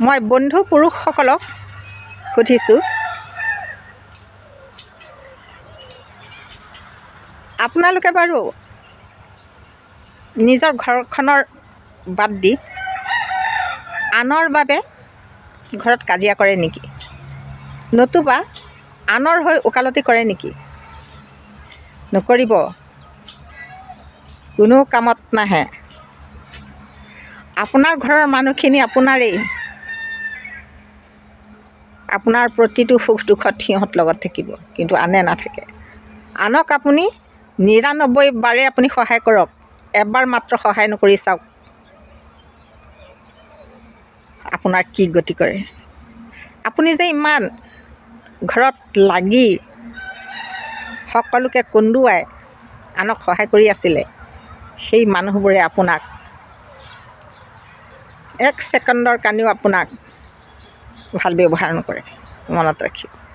মই বন্ধু পুৰুষসকলক সুধিছোঁ, আপোনালোকে বাৰু নিজৰ ঘৰখনৰ বাদ দি আনৰ বাবে ঘৰত কাজিয়া কৰে নেকি, নতুবা আনৰ হৈ ওকালতি কৰে নেকি? নকৰিব, কোনো কামত নাহে। আপোনাৰ ঘৰৰ মানুহখিনি আপোনাৰেই, আপোনাৰ প্ৰতিটো সুখ দুখত সিহঁত লগত থাকিব, কিন্তু আনে নাথাকে। আনক আপুনি 99 বাৰে আপুনি সহায় কৰক, এবাৰ মাত্ৰ সহায় নকৰি চাওক আপোনাৰ কি গতি কৰে। আপুনি যে ইমান ঘৰত লাগি সকলোকে কন্দুৱাই আনক সহায় কৰি আছিলে, সেই মানুহবোৰে আপোনাক এক ছেকেণ্ডৰ কাৰণেও আপোনাক ভাল ব্যৱহাৰ নকৰে, মনত ৰাখিব।